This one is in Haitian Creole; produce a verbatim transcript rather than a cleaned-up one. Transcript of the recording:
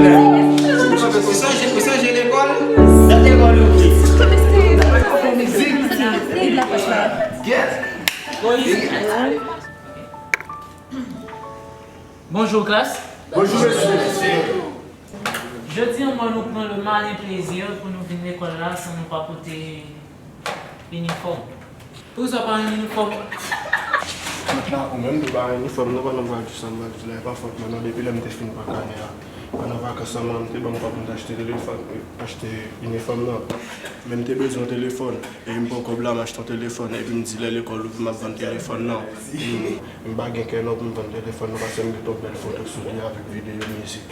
Ou sonje, ou sonje lekòl? Dat lekòl ouvri. Bonjou, klas. Bonjou, mesye. Jodi an, mwen, nou pran le malin plezi pou nou vin lekòl la san nou pa pote inifòm. Poukisa w pa gen inifòm? Ou menm tou pa gen inifòm, non, pandan m pral di sa m pral di la, e pa fòt mwen, non, depi lè m te fin pran kanè a. Pandan vakans lan, manman m te ban m kòb pou m te achte telefòn, achte inifòm nan. Men m te bezwen yon telefòn, epi m pran kòb la, m achte yon telefòn, epi m di lè lekòl ouvri, m ap vann telefòn nan. M, m pa gen kè non pou m vann telefòn nan, paske m gen twòp bèl foto sou li avèk videyo mizik.